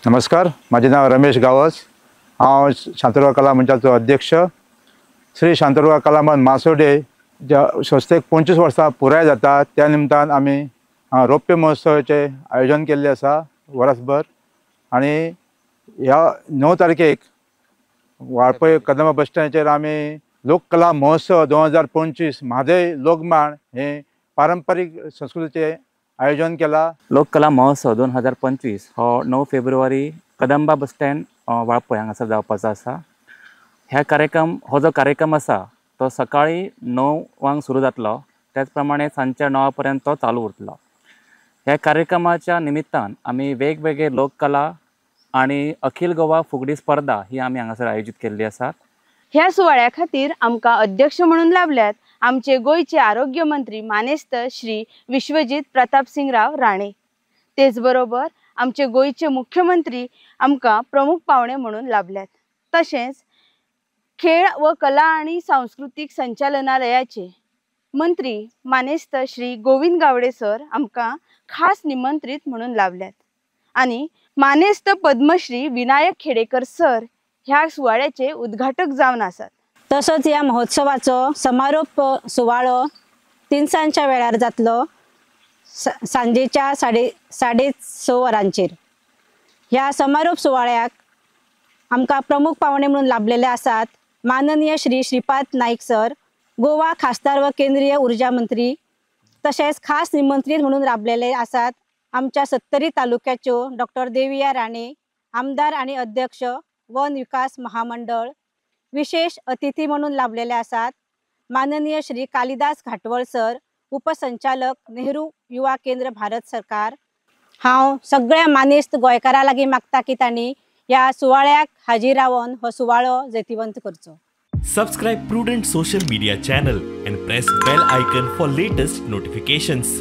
नमस्कार, माझे नाव रमेश गावस। हांव शांतादुर्गा कला मंचाचो अध्यक्ष। श्री शांतादुर्गा कला मंच मासोडे ज्या संस्थेक 25 वर्सां पुराय जाता त्या निमतान आमी रौप्य महोत्सवाचें आयोजन केल्लें आसा वर्सभर। आनी ह्या 9 तारखेक वाळपय कदंबा बस स्टँडाचेर आमी लोककला महोत्सव 2025 म्हादय लोकमांड हे पारंपरीक संस्कृतीचें आयोजन केला। लोककला महोत्सव 2025 हो 9 फेब्रुवारी कदंबा बस स्टँड वाळपय हांगासर जावपाचो आसा। ह्या कार्यक्रम हो जो कार्यक्रम आसा तो सकाळी 9 सुरू जातलो, त्याच प्रमाणे सांजच्या 9 पर्यंत तो चालू उरतलो। ह्या कार्यक्रमाच्या निमित्तान आमी वेगवेगळे लोककला आनी अखिल गोवा फुगडी स्पर्धा ही आमी हांगासर आयोजीत केल्ली आसा। ह्या सुवाळ्या खातीर आमकां अध्यक्ष म्हणून लाभल्यात आमचे गोंयचे आरोग्य मंत्री मानेस्त श्री विश्वजीत प्रतापसिंगराव राणे, तेच बरोबर आमचे गोंयचे मुख्यमंत्री आमकां प्रमुख पावणे म्हणून लाभल्यात। तशेंच खेळ व कला आनी सांस्कृतीक संचालनालयाचे मंत्री मानेस्त श्री गोविंद गावडे सर आमकां खास निमंत्रीत म्हणून लाभल्यात आनी मानेस्त पद्मश्री विनायक खेडेकर सर ह्या सुवाळ्याचे उद्घाटक जावन आसात। तसोच ह्या महोत्सवाचो समारोप सुवाळो 3:00 वेळार जातलो, सांजेच्या 6:30 वरांचेर। ह्या समारोप सुवाळ्याक आमकां प्रमुख पावणे म्हणून लाभलेले आसात माननीय श्री श्रीपाद नाईक सर, गोवा खासदार व केंद्रीय ऊर्जा मंत्री, तशेंच खास निमंत्रीत म्हणून लाभलेले आसात आमच्या सत्तरी तालुक्याच्यो डॉक्टर देविया राणे, आमदार आनी अध्यक्ष वन विकास महामंडळ। विशेष अतिथी म्हणून लाभलेले आसात माननीय श्री कालिदास घाटवळ सर, उपसंचालक नेहरू युवा केंद्र भारत सरकार। हांव सगळ्या मानेस्त गोंयकारां लागीं मागता की तांणी ह्या सुवाळ्याक हाजीर रावन हो सुवाळो जैतिवंत करचो। Subscribe Prudent social media channel and press bell icon for latest notifications.